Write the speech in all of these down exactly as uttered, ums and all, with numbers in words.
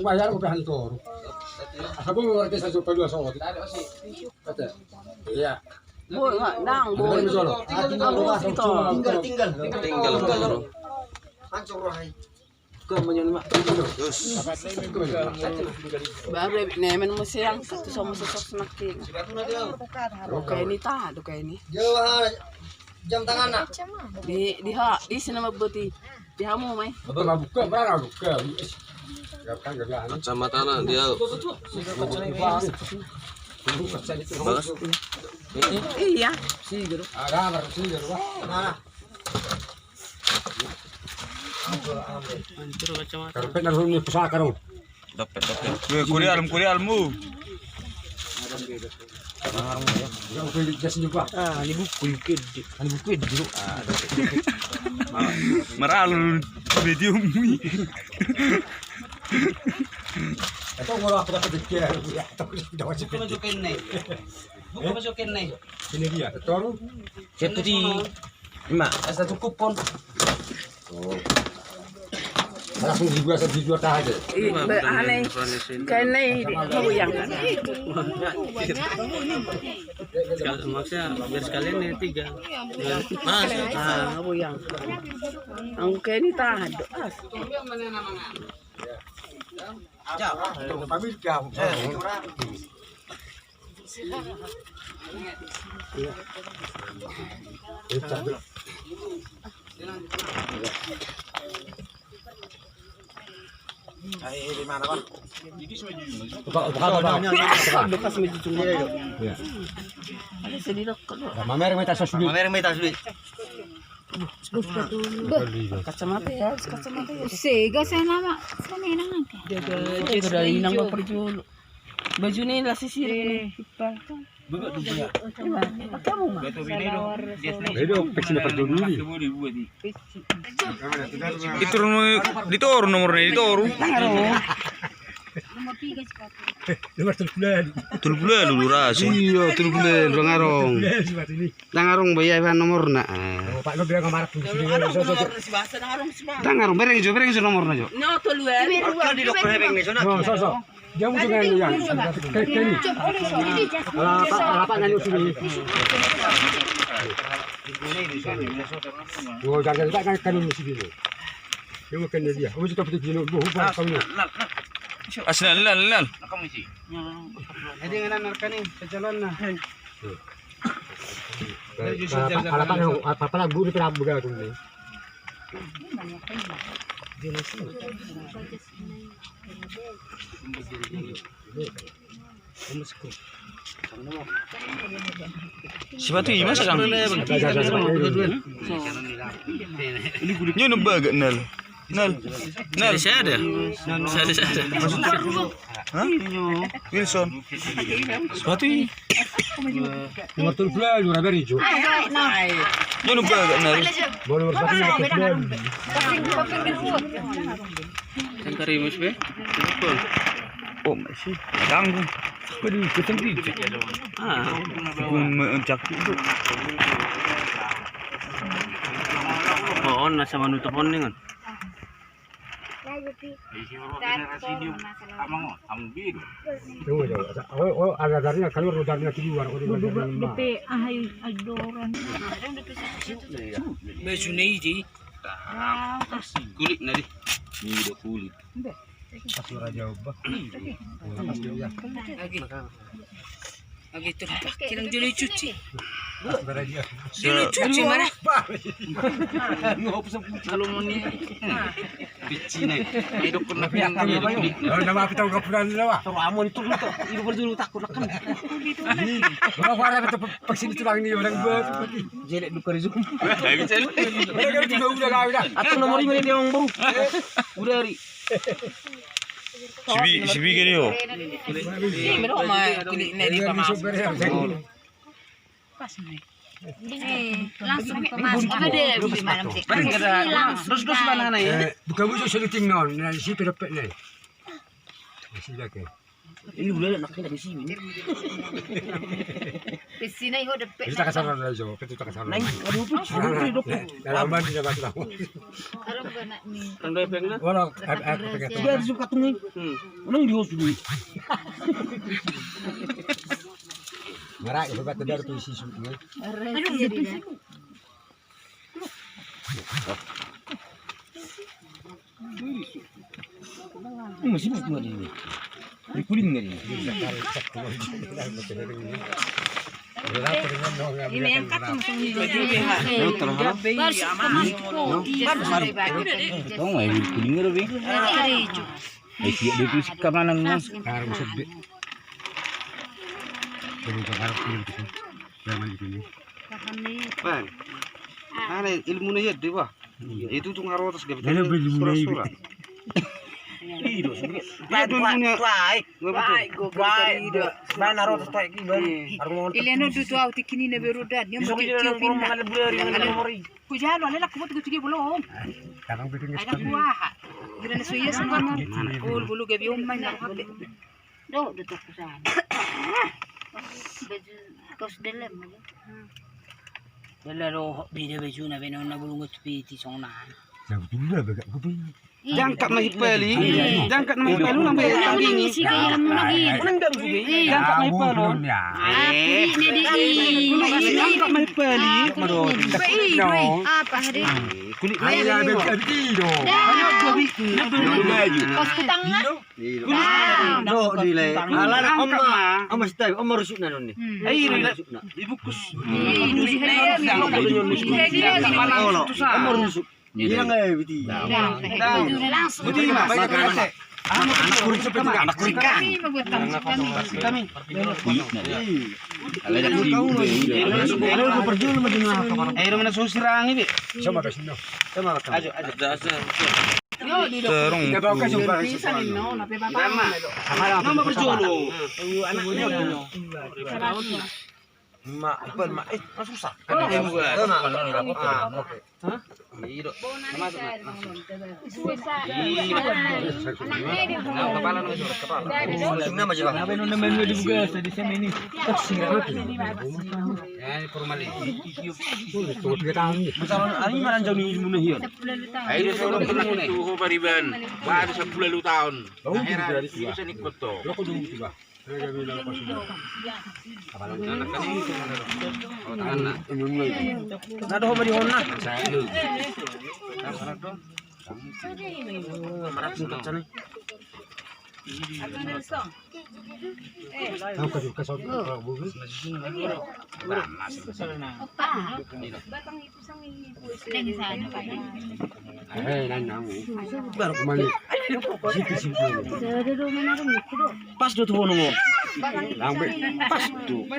Bayar ko pe hali toru. Asa bo ngerti sasupa dua soti. Iya. Bo, nggak, dang, bo. Tinggal, tinggal, tinggal. Tinggal, tinggal. Hancur rohai. Baru nemen muse yang satu sama sosok semakin. Oke, ini tah, oke ini. Jauh, jam tangan nak. Di, di ha, di sini mah berarti. Di hamu mai. Apa nggak buka, berapa nggak buka? Kacamata na dia. Bagas. Iya. Ada, baru sini, baru. Mana? Hancur kacamata. Karpet na rumi pusaka ro. Dapet, dapet. Weh, kurialmu, kurialmu. Ah, ini buku, buku ini. Ah, ini buku ini. Maralu medium ni. Atau kalau aku dapat dia, ya, atau aku dapat dia. Buka masukin nih. Buka masukin nih. Ini dia, betul. Siapa di Ima. Asa cukup pon. Oh. Langsung dibuat, dibuat aja. Aneh. Kena ini. Mau yang. Maksudnya biar sekalian nih tiga. Mas, ah, mau yang. Angke ini tahan. Bekas mejujung. Ada sedih dok. Mamereng meta sasudi. Mamereng meta sasudi. Kacamata ya, kacamata ya. Sega saya nama, saya menang angka. Jaga, jaga dari inang baper jolo. Baju ni lah sisir ni. Ipa. Bedo peksina perjoli. Itu rumah di toru nomornya di toru. Nomor tolu puluh. Tolu puluh lu rasa. Iya, tolu puluh lu ngarong. Nang arong ba ia nomorna. Nang arong bereng jo, bereng jo nomorna jo. Dia muncul dengan dia. Kayak gini. Apa, apa nanya sini? Oh, jangan tak kan kan sini. Dia makan dia. Oh, kita pergi dulu. Buh, buh, kau ni. Asli, lal, lal. Jadi ngana narkani sejalan na. Apa, apa, apa, apa, guru terang buka aku ni. Sepatu ini masa sang. Ini no bagak nal. Nal. Nal. Saya ada. Saya ada, saya ada. Hah? Wilson. Sepatu ini. Nomor tolu puluh lu rabar ijo. Ini no bagak nal. Nomor sepatu ini. Yang karimus be. Oh, masih ganggu. Waduh, ketemu. Ah, aku mencak itu. Oh, on na sama nutup on dengan. Tunggu, tunggu. Oh, oh, ada darinya keluar, darinya keluar. Baju ni di. Kulit na di. Ini udah kulit. Pas lu raja ubah. Lagi. Lagi tuh, Pak. Kira dulu cuci. Dulu cuci mana? Kalau mau ni. Peci ni. Hidup pernah pinang kami. Kalau nama kita udah pernah ni lah. Terus amun itu lu tak. Hidup dulu takut lah kan. Kalau ada kita vaksin itu lagi ni orang gua. Jelek duka di Zoom. Udah, udah, udah. Atau nomor ini dia orang baru. Udah hari. Sibi, sibi gini yo. Ini belum mah kulit ini di panas. Pas nih. Eh, langsung ke mas. Apa deh? Beli malam sih. Paling kada. Langsung. Terus, terus mana nih? Eh, bukan musuh seliting non. Nah, si pedepek nih. Sila ke. Ini udah nak kena besi ini. Besi na iho depe. Kita kasar lah jo, kita kasar. Nang, aduh, aduh, aduh. Dalam ban dia batu. Aduh, bana ni. Tanda efekna. Wala, ada suka tungi. Hmm. Nang di hosu dulu. Marah, hebat, ada tuh isi susunya. Aduh, jadi dah. Ini masih buat ini. Ini kuning dari ini. Ini yang kat masuk ini. Tong, ini kuning dari ini. Ai, dia, dia tu sikap lanang, Mas. Sekarang sedih. Jadi, sekarang kuning tu. Jangan gitu nih. Bang. Aneh, ilmuna hian do, bah. Iya. Itu tu nga rotas gabe. Jadi, ilmuna sura-sura. Iya, do, sura. Iya, do, ilmuna. Baik, baik, baik. Bang, nga rotas taek, bang. Iya. Arung. Ileno do tu au tikini na berudan. Yang bisa mungkin kita tiup orang pindah. Mengalih bulan, yang ada mori. Ku jalo, ale, laku mau tiga-tiga belum. Ada kuah. Gila na suya sama. Ul bulu gabe umai na. Do, do tu kusana. Baju kaos dalam aja. Bela rohot beda bajuna, bena na bulung tu piti songon na. Ya, betul dah, bagak kuping. Jangkap ma hipali. Jangkap ma hipali, ulang bae tanggingi. Ulang dah bugi. Jangkap ma hipali. Jangkap ma hipali. Apa hari? Kulit. Kos kutang. Iya. Do, dilai. Ala na, om ma, om ma stai, om ma rusukna nonni. Hmm. Ai, rusukna. Dibungkus. Olo, om ma rusuk. Iya, nggak ya, Biti? Langsung. Biti, Mas. Anak kuring seperti anak kuring kan. Kami. Iya. Ayo, mana susirang ini? Sama kasih. Sama kasih. Ayo, ayo. Terung. Nama berjolo. Anaknya. Ma, apa, ma, eh, ma susah. Kan dia buat. Oke. Hah? Iya, Dok. Nama, nama. Kepala nama surat kepala. Nama aja, Bang. Apa yang nama dibuka tadi sama ini? Ya, ini formal ini. Tunggu tiga tahun nih. Masalah ini mana jauh ilmu nih, Yon? Ayo, dia suruh ilmu nih. Tuh, Pariban. Wah, ada sepuluh lu tahun. Nah, heran, bisa nih ikut tuh. Lo kudu juga. Nah, doh, mari hona. Baru kembali. Pas do tu hono. Pas do.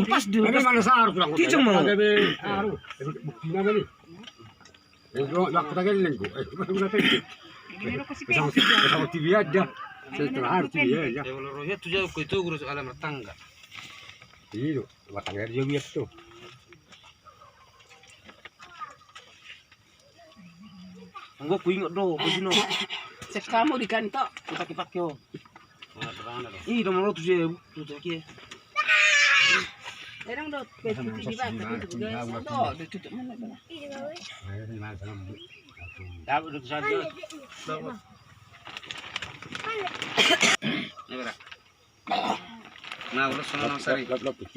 Pas do. Ada mana sar kurang. Kijang mau. Bukti nama ni. Eh, lo, lo, kita geleng, kok. Eh, kita geleng. Pesawat, pesawat T V ada. Setelah harus T V ada. Ya, kalau rohnya tuh jauh ke itu, urus alam rumah tangga. Iya, rumah tangga dia biasa tuh. Anggo ku ingot do, ku sino. Sekamu di kantor, ku pake-pake, oh. Ih, nomor tu saya, tu saya. Erang do, ke tutup di bawah, tutup di bawah. Do, do tutup mana do? Dapat do saja. Ini berapa? Nah, udah sana sari. Foto, foto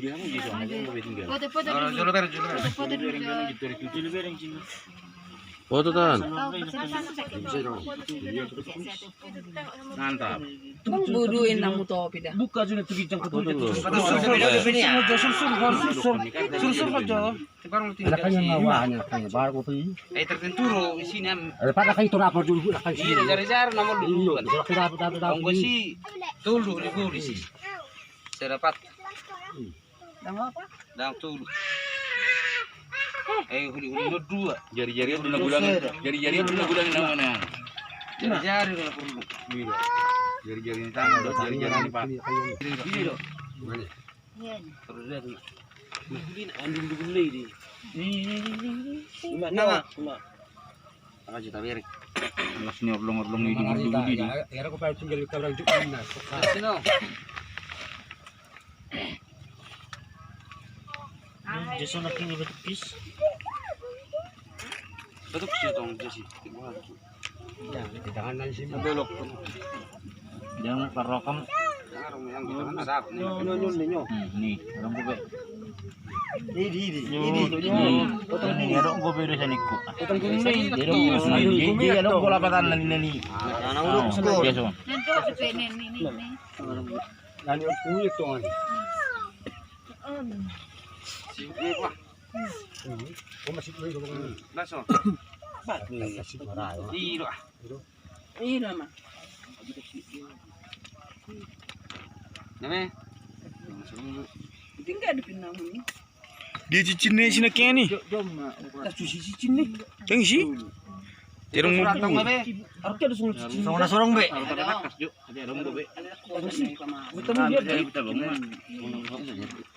dulu. Jolo ber, jolo ber. Foto dulu. Foto, Tan. Mantap. Bang, bodohin namu topi dah. Buka sudah tu kijang ke foto dulu. Sur, sur, sur, sur. Ada kan yang ngawahnya, kan baru kopi. Eh, tertentu ro, di sini am. Ada pada kan itu rapor dulu, kan. Iya, jari-jari nomor dulu kan. Iya, bisa kita dapat, dapat, dapat. Onggo si, tolu ribu di sini. Saya dapat. Dang apa? Dang tolu. Eh, huli-huli no dua. Jari-jari itu na gulang. Jari-jari itu na gulang namanya. Jari-jari itu na perlu. Iya. Jari-jari ini tangan, jari-jari ini paha. Iya. Terus dia tuh. Nah, ini ambil dulu di. Ini, ini, ini, ini. Nama, nama. Apa juta beri? Alas ni orlong-orlong ni di hulu di. Era ko paling tinggal ka barang juk na. Jason na tinggal batu pis. Batu pis tong jasi. Jangan parokam. Ni, orang gue. Ini, ini, ini. Ini, orang gue beda sama ikut. Orang gue. Jadi orang gue lapatan nani nani. Anak udah. Jason. Nani kulit tuh. Masih kulit tuh. Langsung. Masih marah. Iya. Iya, Mama. Nama? Tinggal di pinang ini. Dia cicin ni sini kene. Jom, Jom, Ma. Tak cuci cicin ni. Yang isi? Terung mau. Harus ada sungai cicin. Sama sorong be. Ada. Ada. Ada. Ada. Ada. Ada.